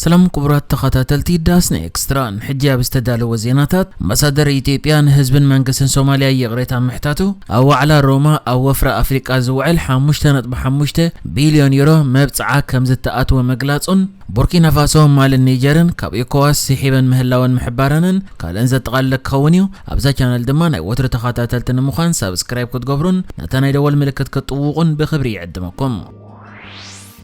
ሰላም ክቡራት ተኸታተልቲ ዳስና ኤክስትራ፣ ንሕጂ ኣብ ዝተዳለወ ዜናታት፣ ኣምባሳደር ኢትዮጵያ ንህዝብን መንግስትን ሶማልያ ይቕሬታ ምሕታቱ፣ ኣብ ዋዕላ ሮማ ኣብ ወፍሪ ኣፍሪቃ ዝውዕል ሓሙሽተ ነጥቢ ሓሙሽተ ቢልዮን ዩሮ መብጽዓ ከም ዝተኣትወ ምግላጹን፣ ቡርኪና ፋሶ፣ ማልን ኒጀርን ካብ ኤኮዋስ ስሒበን ምህላወን ምሕባረንን ካልእን ዘጠቓልለ ክኸውን እዩ። ኣብዛ ቻነል ድማ ናይ ወትሩ ተኸታተልቲ ንምዃን ሳብስክራይብ ክትገብሩን ነታ ናይ ደወል ምልክት ክትጥውቑን ብኽብሪ ይዕድመኩም።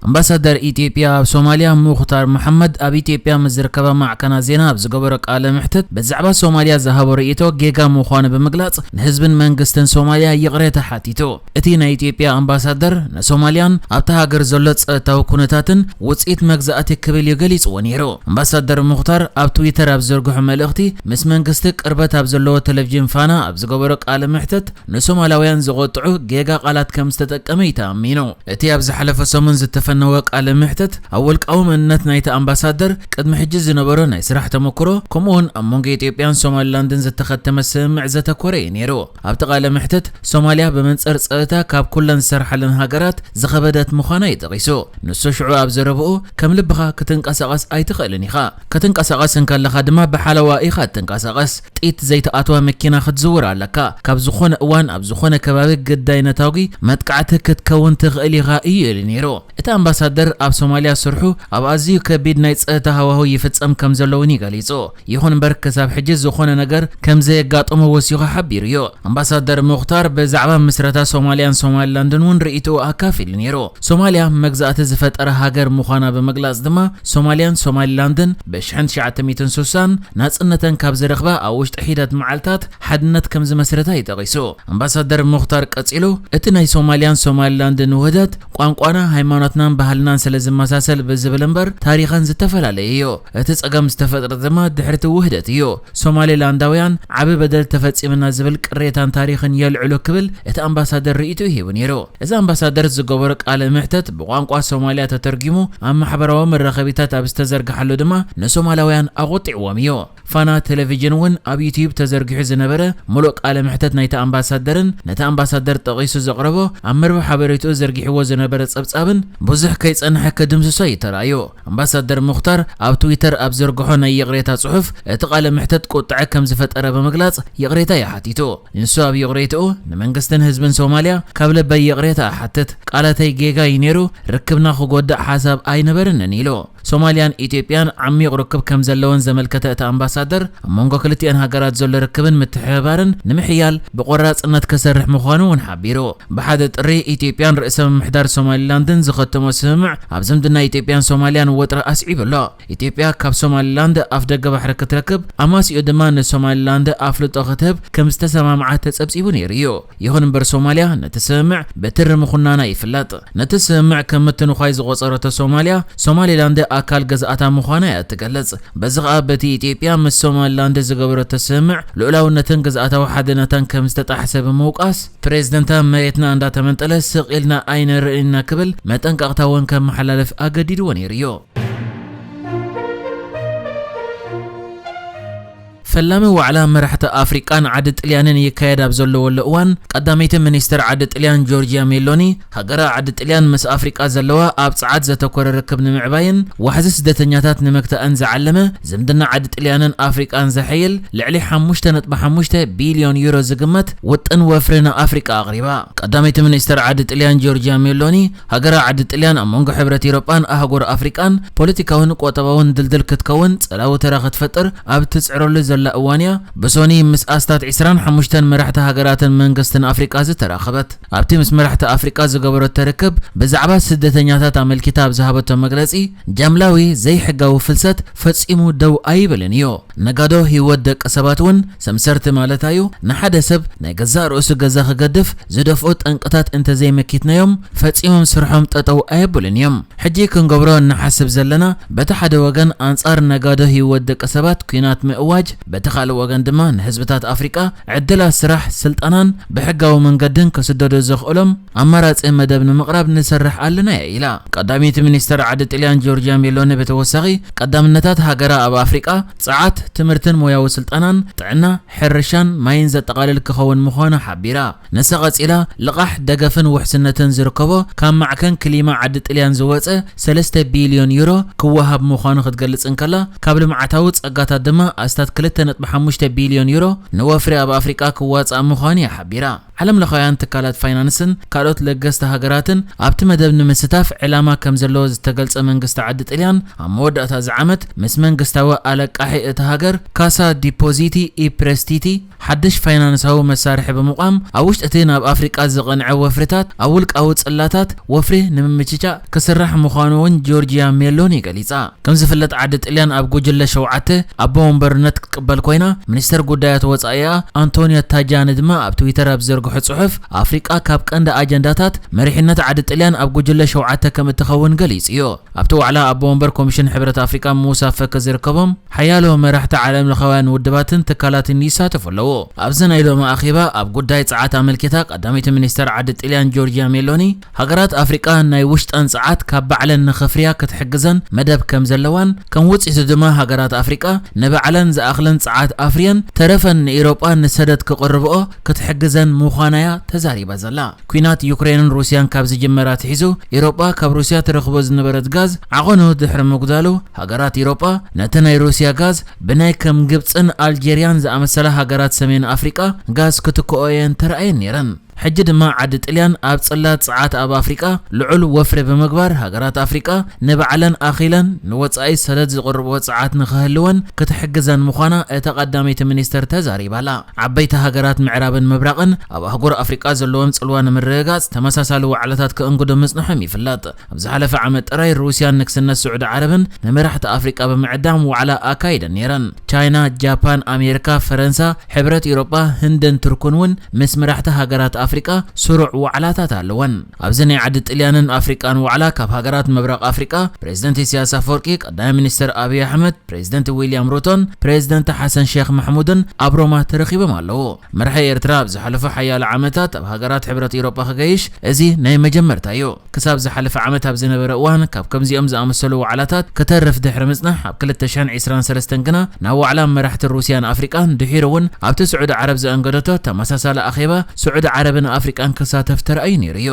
ኣምባሳደር ኢትዮጵያ ኣብ ሶማልያ ሙኽታር መሓመድ ኣብ ኢትዮጵያ ምስ ዝርከባ ማዕከናት ዜና ኣብ ዝገበሮ ቃለ ምሕትት ብዛዕባ ሶማልያ ዝሃቦ ርእይቶ ጌጋ ምዃኑ ብምግላጽ ንህዝብን መንግስትን ሶማልያ ይቕሬታ ሓቲቱ። እቲ ናይ ኢትዮጵያ ኣምባሳደር ንሶማልያን ኣብታ ሃገር ዘሎ ጸጥታዊ ኩነታትን ውጽኢት መግዛእቲ ክብል እዩ ገሊጽዎ ነይሩ። ኣምባሳደር ሙኽታር ኣብ ትዊተር ኣብ ዝዘርግሖ መልእኽቲ ምስ መንግስቲ ቅርበት ኣብ ዘለዎ ቴሌቪዥን ፋና ኣብ ዝገበሮ ቃለ ምሕትት ንሶማላውያን ዘቖጥዑ ጌጋ ቃላት ከም ዝተጠቀመ እዩ ተኣሚኑ። እቲ ኣብ ዝሓለፈ ሰሙን ዝተፈነወ ቃለ ምሕትት ኣብ ውልቃዊ መንነት ናይቲ ኣምባሳደር፣ ቅድሚ ሕጂ ዝነበሮ ናይ ስራሕ ተመክሮ፣ ከምኡውን ኣብ መንጎ ኢትዮጵያን ሶማሊላንድን ዝተኸተመ ስምምዕ ዘተኮረ እዩ ነይሩ። ኣብቲ ቃለ ምሕትት ሶማልያ ብመንጽር ጸጥታ ካብ ኩለን ዝሰርሓለን ሃገራት ዝኸበደት ምዃና እዩ ጠቒሱ። ንሱ ሽዑ ኣብ ዘረብኡ ከም ልብኻ ክትንቀሳቐስ ኣይትኽእልን ኢኻ። ክትንቀሳቐስ እንከለኻ ድማ ብሓለዋ ኢኻ እትንቀሳቐስ። ጥይት ዘይተኣትዋ መኪና ክትዝውር ኣለካ። ካብ ዝኾነ እዋን ኣብ ዝኾነ ከባቢ ግዳይ ነታጒ መጥቃዕቲ ክትከውን ትኽእል ኢኻ እዩ ኢሉ ነይሩ። እቲ ኣምባሳደር ኣብ ሶማልያ ስርሑ ኣብ ኣዝዩ ከቢድ ናይ ጸጥታ ሃዋህው ይፍጸም ከም ዘሎ እውን እዩ ገሊጹ። ይኹን እምበር ክሳብ ሕጂ ዝኾነ ነገር ከም ዘየጋጠሞ ወሲኹ ሓቢሩ እዩ። ኣምባሳደር ሙኽታር ብዛዕባ ምስረታ ሶማልያን ሶማሊላንድን እውን ርእይትኡ ኣካፊሉ ነይሩ። ሶማልያ መግዛእቲ ዝፈጠረ ሃገር ምዃና ብምግላጽ ድማ ሶማልያን ሶማሊላንድን ብሽሕን ትሽዓተ ሚእትን ስሳን ናጽነተን ካብ ዝረኽባ ኣብ ውሽጢ ሒደት መዓልታት ሓድነት ከም ዝመስረታ እዩ ጠቒሱ። ኣምባሳደር ሙኽታር ቀጺሉ፣ እቲ ናይ ሶማልያን ሶማሊላንድን ውህደት ቋንቋና፣ ሃይማኖትናን ባህልናን ስለ ዝመሳሰል ብዝብል እምበር ታሪኸን ዝተፈላለየ እዩ። እቲ ጸገም ዝተፈጥረ ድማ ድሕሪ እቲ ውህደት እዩ። ሶማሊላንዳውያን ዓቢ በደል ተፈጺምና ዝብል ቅሬታን ታሪኽን የልዕሉ ክብል እቲ ኣምባሳደር ርእይትኡ ሂቡ ነይሩ። እዚ ኣምባሳደር ዝገበሮ ቃለ ምሕተት ብቋንቋ ሶማልያ ተተርጒሙ ኣብ ማሕበራዊ መራኸቢታት ኣብ ዝተዘርግሓሉ ድማ ንሶማላውያን ኣቑጢዕዎም እዩ። ፋና ቴሌቪዥን እውን ኣብ ዩትዩብ ተዘርጊሑ ዝነበረ ምሉእ ቃለ ምሕተት ናይቲ ኣምባሳደርን ነቲ ኣምባሳደር ጠቒሱ ዘቕረቦ ኣብ መርበብ ሓበሬትኡ ዘርጊሕዎ ዝነበረ ጸብጻብን ብዙሕ ከይጸንሐ ክድምስሶ እዩ ተራእዩ። ኣምባሳደር ሙኽታር ኣብ ትዊተር ኣብ ዘርግሖ ናይ ይቕሬታ ጽሑፍ እቲ ቃለ ምሕተት ቁጥዐ ከም ዝፈጠረ ብምግላጽ ይቕሬታ እዩ ሓቲቱ። ንሱ ኣብ ይቕሬትኡ ንመንግስትን ህዝብን ሶማልያ ካብ ልበይ ይቕሬታ እሓትት። ቃላተይ ጌጋ እዩ ነይሩ፣ ርክብና ክጎድእ ሓሳብ ኣይነበረንን ኢሉ። ሶማልያን ኢትዮጵያን ዓሚቕ ርክብ ከም ዘለወን ዘመልከተ እቲ ኣምባሳደር፣ ኣብ መንጎ ክልቲኣን ሃገራት ዘሎ ርክብን ምትሕብባርን ንምሕያል ብቆራጽነት ክሰርሕ ምዃኑ እውን ሓቢሩ። ብሓደ ጥሪ ኢትዮጵያን ርእሰ ምምሕዳር ሶማሊላንድን ዝኸተሞ ስምምዕ ኣብ ዝምድና ኢትዮጵያን ሶማልያን ወጥሪ ኣስዒቡ ኣሎ። ኢትዮጵያ ካብ ሶማሊላንድ ኣፍ ደገ ባሕሪ ክትረክብ፣ ኣማሲኡ ድማ ንሶማሊላንድ ኣፍልጦ ክትህብ ከም ዝተሰማምዓ ተጸብጺቡ ነይሩ እዩ። ይኹን እምበር ሶማልያ ነቲ ስምምዕ ብትሪ ምኹናና ይፍለጥ። ነቲ ስምምዕ ከም ምትንዃይ ዝቖጸረቶ ሶማልያ፣ ሶማሊላንድ ኣካል ግዝኣታ ምዃና እያ እትገልጽ። በዚ ኸኣ በቲ ኢትዮጵያ ምስ ሶማሊላንድ ዝገበረቶ ስምምዕ ልኡላውነትን ግዝኣታዊ ሓድነታን ከም ዝተጣሕሰ ብምውቃስ፣ ፕሬዝደንታ መሬትና እንዳተመንጠለ ስቕ ኢልና ኣይንርእይን ክብል መጠንቀቕታ እውን ከመሓላልፍ ኣገዲድዎ ነይሩ እዩ። ፈላሚ ዋዕላ መራሕቲ ኣፍሪቃን ዓዲ ጥልያንን ይካየድ ኣብ ዘለወሉ እዋን፣ ቀዳመይቲ ሚኒስትር ዓዲ ጥልያን ጆርጂያ ሜሎኒ፣ ሃገራ ዓዲ ጥልያን ምስ ኣፍሪቃ ዘለዋ ኣብ ጸዓት ዘተኮረ ርክብ ንምዕባይን ዋሕዚ ስደተኛታት ንምግታእን ዝዓለመ ዝምድና ዓዲ ጥልያንን ኣፍሪቃን ዘሐይል ልዕሊ ሓሙሽተ ነጥቢ ሓሙሽተ ቢልዮን ዩሮ ዝግመት ውጥን ወፍሪ ንኣፍሪቃ ኣቕሪባ። ቀዳመይቲ ሚኒስትር ዓዲ ጥልያን ጆርጂያ ሜሎኒ፣ ሃገራ ዓዲ ጥልያን ኣብ መንጎ ሕብረት ኤውሮጳን ኣህጉር ኣፍሪቃን ፖለቲካውን ቁጠባውን ድልድል ክትከውን ጸላዊ ተራ ክትፈጥር ኣብ ትጽዕረሉ ዘላ እዋን እያ፣ ብሶኒ ምስ ኣስታት ዕስራን ሓሙሽተን መራሕቲ ሃገራትን መንግስትን ኣፍሪቃ ዝተራኸበት። ኣብቲ ምስ መራሕቲ ኣፍሪቃ ዝገበረቶ ርክብ፣ ብዛዕባ ስደተኛታት ኣመልኪታ ኣብ ዝሃበቶ መግለጺ፣ ጃምላዊ ዘይሕጋዊ ፍልሰት ፈጺሙ ደው ኣይብልን እዩ። ነጋዶ ህይወት ደቂ ሰባት እውን ሰምሰርቲ ማለታ እዩ። ንሓደ ሰብ ናይ ገዛእ ርእሱ ገዛ ክገድፍ ዝደፍኦ ጠንቅታት እንተዘይመኪትናዮም፣ ፈጺሞም ስርሖም ጠጠው ኣየብሉን እዮም። ሕጂ ክንገብሮ እንሓስብ ዘለና፣ በቲ ሓደ ወገን ኣንጻር ነጋዶ ህይወት ደቂ ሰባት ኲናት ምእዋጅ፣ እቲ ካልእ ወገን ድማ ንህዝብታት ኣፍሪቃ ዕድላት ስራሕ፣ ስልጠናን ብሕጋዊ መንገድን ክስደዱ ዘኽእሎም ኣማራጺ መደብ ንምቕራብ ንሰርሕ ኣለና እያ ኢላ። ቀዳመይቲ ሚኒስተር ዓዲ ጥልያን ጆርጅያ ሜሎኒ ብተወሳኺ ቀዳምነታት ሃገራ ኣብ ኣፍሪቃ ጸዓት፣ ትምህርትን ሞያዊ ስልጠናን፣ ጥዕና፣ ሕርሻን ማይን ዘጠቓልል ክኸውን ምዃኑ ሓቢራ። ንሳ ቀጺላ፣ ልቓሕ፣ ደገፍን ውሕስነትን ዝርከቦ ካብ ማዕከን ክሊማ ዓዲ ጥልያን ዝወጸ ሰለስተ ቢልዮን ዩሮ ክወሃብ ምዃኑ ክትገልጽ እንከላ፣ ካብ ልምዓታዊ ጸጋታት ድማ ኣስታት ክልተ ነጥቢ ሓሙሽተ ቢልዮን ዩሮ ንወፍሪ ኣብ ኣፍሪቃ ክዋጻእ ምዃኑ እያ ሓቢራ። ዓለም ለኻውያን ትካላት ፋይናንስን ካልኦት ለገስቲ ሃገራትን ኣብቲ መደብ ንምስታፍ ዕላማ ከም ዘለዎ ዝተገልጸ መንግስቲ ዓዲ ጥልያን፣ ኣብ መወዳእታ እዚ ዓመት ምስ መንግስታዊ ኣለቃሒ እታ ሃገር ካሳ ዲፖዚቲ ኢ ፕሬስቲቲ ሓድሽ ፋይናንሳዊ መሳርሒ ብምቋም፣ ኣብ ውሽጢ እቲ ናብ ኣፍሪቃ ዝቐንዐ ወፍርታት ኣብ ውልቃዊ ጽላታት ወፍሪ ንምምችቻእ ክስራሕ ምዃኑ እውን ጆርጅያ ሜሎኒ ገሊጻ። ከም ዝፍለጥ ዓዲ ጥልያን ኣብ ጉጅለ ሸውዓተ ኣቦ ወንበርነት ክትቅበል ኮይና፣ ሚኒስተር ጉዳያት ወጻኢኣ ኣንቶንዮ ታጃኒ ድማ ኣብ ትዊተር ኣብ ዝዘርግሖ ጽሑፍ ኣፍሪቃ ካብ ቀንዲ ኣጀንዳታት መሪሕነት ዓዲ ጥልያን ኣብ ጉጅለ ሸውዓተ ከም እትኸውን ገሊጹ እዩ። ኣብቲ ዋዕላ ኣቦ ወንበር ኮሚሽን ሕብረት ኣፍሪቃ ሙሳ ፈኪ ዝርከቦም ሓያሎ መራሕቲ ዓለም ለኻውያን ውድባትን ትካላትን ይሳተፉ ኣለዉ። ኣብዚ ናይ ሎሚ ኣኼባ ኣብ ጉዳይ ጸዓት ኣመልኪታ ቀዳመይቲ ሚኒስተር ዓዲ ጥልያን ጆርጅያ ሜሎኒ፣ ሃገራት ኣፍሪቃ ናይ ውሽጠን ጸዓት ካብ ባዕለን ንኸፍርያ ክትሕግዘን መደብ ከም ዘለዋን፣ ከም ውጽኢቱ ድማ ሃገራት ኣፍሪቃ ንባዕለን ዝኣኽለን ጸዓት ኣፍርየን ተረፈን ንኤውሮጳ ንሰደድ ክቕርብኦ ክትሕግዘን ምዃና'ያ ተዛሪባ ዘላ። ኲናት ዩክሬንን ሩስያን ካብ ዝጅመር ኣትሒዙ፣ ኤውሮጳ ካብ ሩስያ ትረኽቦ ዝነበረት ጋዝ ዓቐኑ ድሕሪ ምጉዳሉ፣ ሃገራት ኤውሮጳ ነቲ ናይ ሩስያ ጋዝ ብናይ ከም ግብጽን ኣልጀርያን ዝኣመሰላ ሃገራት ሰሜን ኣፍሪቃ ጋዝ ክትክኦ እየን ተራእየን ነይረን። ሕጂ ድማ ዓዲ ጥልያን ኣብ ጽላት ጸዓት ኣብ ኣፍሪቃ ልዑል ወፍሪ ብምግባር፣ ሃገራት ኣፍሪቃ ንባዕለን ኣኺለን ንወጻኢ ሰደድ ዝቕርብኦ ጸዓት ንኽህልወን ክትሕግዘን ምዃና እታ ቀዳመይቲ ሚኒስተር ተዛሪባ ኣላ። ዓበይቲ ሃገራት ምዕራብን ምብራቕን ኣብ ኣህጉር ኣፍሪቃ ዘለዎም ጽልዋ ንምርግጋጽ ተመሳሳሊ ዋዕላታት ክእንግዱ ምጽንሖም ይፍለጥ። ኣብ ዝሓለፈ ዓመት ጥራይ ሩስያን ንግስነት ስዑዲ ዓረብን ንመራሕቲ ኣፍሪቃ ብምዕዳም ዋዕላ ኣካይደን ነይረን። ቻይና፣ ጃፓን፣ ኣሜሪካ፣ ፈረንሳ፣ ሕብረት ኤውሮጳ፣ ህንድን ቱርክን እውን ምስ መራሕቲ ሃገራት ኣፍሪቃ ስሩዕ ዋዕላታት ኣለወን። ኣብዚ ናይ ዓዲ ጥልያንን ኣፍሪቃን ዋዕላ ካብ ሃገራት ምብራቕ ኣፍሪቃ ፕሬዝደንት ኢሳያስ ኣፈወርቂ፣ ቀዳማይ ሚኒስትር ኣብይ ኣሕመድ፣ ፕሬዝደንት ዊልያም ሩቶን ፕሬዝደንት ሓሰን ሼክ ማሕሙድን ኣብ ሮማ ተረኺቦም ኣለዉ። መራሒ ኤርትራ ኣብ ዝሓለፉ ሓያሎ ዓመታት ኣብ ሃገራት ሕብረት ኤውሮጳ ክገይሽ እዚ ናይ መጀመርታ እዩ። ክሳብ ዝሓለፈ ዓመት ኣብ ዝነበረ እዋን ካብ ከምዚኦም ዝኣመሰሉ ዋዕላታት ክተርፍ ድሕሪ ምጽናሕ፣ ኣብ ክልተ ሽሕን ዕስራን ሰለስተን ግና ናብ ዋዕላ መራሕቲ ሩስያን ኣፍሪቃን ድሒሩ እውን ኣብቲ ስዑዲ ዓረብ ዘኣንገደቶ ተመሳሳሊ ኣኼባ ስዑዲ ዓረብን ኣፍሪቃን ክሳተፍ ተራእዩ ነይሩ እዩ።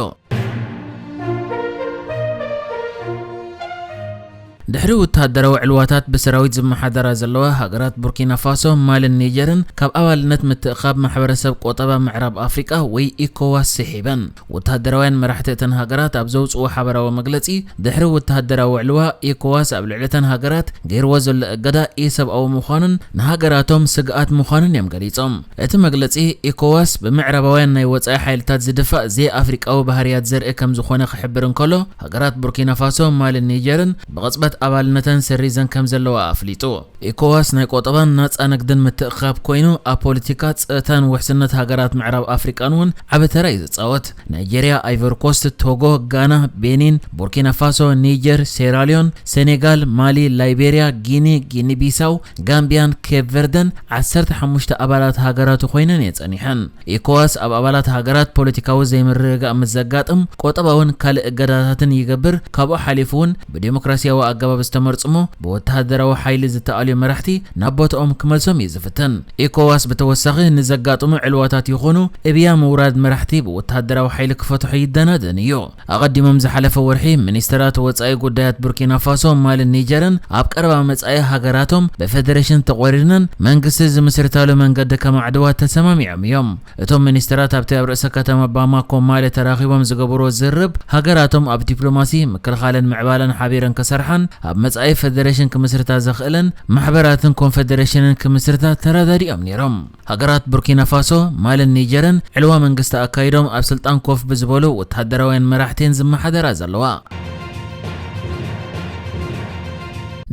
ድሕሪ ወተሃደራዊ ዕልዋታት ብሰራዊት ዝመሓደራ ዘለዋ ሃገራት ቡርኪና ፋሶ፣ ማልን ኒጀርን ካብ ኣባልነት ምትእኻብ ማሕበረሰብ ቆጠባ ምዕራብ ኣፍሪቃ ወይ ኢኮዋስ ስሒበን። ወተሃደራውያን መራሕቲ እተን ሃገራት ኣብ ዘውፅዎ ሓበራዊ መግለፂ፣ ድሕሪ ወተሃደራዊ ዕልዋ ኢኮዋስ ኣብ ልዕሊ እተን ሃገራት ገይርዎ ዘሎ እገዳ ኢሰብኣዊ ምዃኑን ንሃገራቶም ስግኣት ምዃኑን እዮም ገሊፆም። እቲ መግለጺ፣ ኢኮዋስ ብምዕራባውያን ናይ ወጻኢ ሓይልታት ዝድፋእ ዘይኣፍሪቃዊ ባህርያት ዘርኢ ከም ዝኾነ ክሕብር እንከሎ፣ ሃገራት ቡርኪና ፋሶ፣ ማልን ኒጀርን ብቕጽበት ኣባልነተን ሰሪዘን ከም ዘለዋ ኣፍሊጡ። ኢኮዋስ ናይ ቆጠባን ናጻ ንግድን ምትእኽኻብ ኮይኑ፣ ኣብ ፖለቲካ፣ ጸጥታን ውሕስነት ሃገራት ምዕራብ ኣፍሪቃን እውን ዓቢ ተራ እዩ ዝጻወት። ናይጄርያ፣ ኣይቨርኮስት፣ ቶጎ፣ ጋና፣ ቤኒን፣ ቡርኪና ፋሶ፣ ኒጀር፣ ሴራሊዮን፣ ሴኔጋል፣ ማሊ፣ ላይቤርያ፣ ጊኒ፣ ጊኒ ቢሳው፣ ጋምቢያን ኬፕ ቨርደን ዓሰርተ ሓሙሽተ ኣባላት ሃገራቱ ኮይነን እየን ጸኒሐን። ኢኮዋስ ኣብ ኣባላት ሃገራት ፖለቲካዊ ዘይምርግጋእ ምስ ዘጋጥም፣ ቆጠባውን ካልእ እገዳታትን ይገብር። ካብኡ ሓሊፉ እውን ብዴሞክራሲያዊ ኣገባብ ዝተመርጹ እሞ ብወተሃደራዊ ሓይሊ ዝተኣልዩ መራሕቲ ናብ ቦታኦም ክመልሶም እዩ ዝፍትን። ኢኮዋስ ብተወሳኺ ንዘጋጥሙ ዕልዋታት ይኹኑ እብያ ምውራድ መራሕቲ ብወተሃደራዊ ሓይሊ ክፈትሖ ይደናደን እዩ። ኣቐዲሞም ዝሓለፈ ወርሒ ሚኒስተራት ወጻኢ ጉዳያት ቡርኪና ፋሶ፣ ማልን ኒጀርን ኣብ ቀረባ መጻኢ ሃገራቶም ብፌደሬሽን ተቖሪነን መንግስቲ ዝምስርታሉ መንገዲ ከማዕድዋ ተሰማሚዖም እዮም። እቶም ሚኒስተራት ኣብቲ ኣብ ርእሰ ከተማ ባማኮ ማሊ ተራኺቦም ዝገበርዎ ዝርርብ፣ ሃገራቶም ኣብ ዲፕሎማሲ፣ ምክልኻልን ምዕባለን ሓቢረን ክሰርሓን ኣብ መጻኢ ፌደሬሽን ክምስርታ ዘኽእለን ማሕበራትን ኮንፌደሬሽንን ክምስርታ ተረዳዲኦም ነይሮም። ሃገራት ቡርኪና ፋሶ፣ ማልን ኒጀርን ዕልዋ መንግስቲ ኣካይዶም ኣብ ስልጣን ኮፍ ብዝበሉ ወተሃደራውያን መራሕቲ እየን ዝመሓደራ ዘለዋ።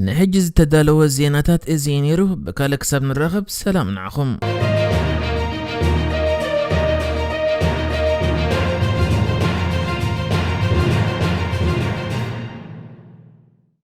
ንሕጂ ዝተዳለወ ዜናታት እዚ እዩ ነይሩ። ብካልእ ክሳብ ንራኸብ ሰላም ንዓኹም።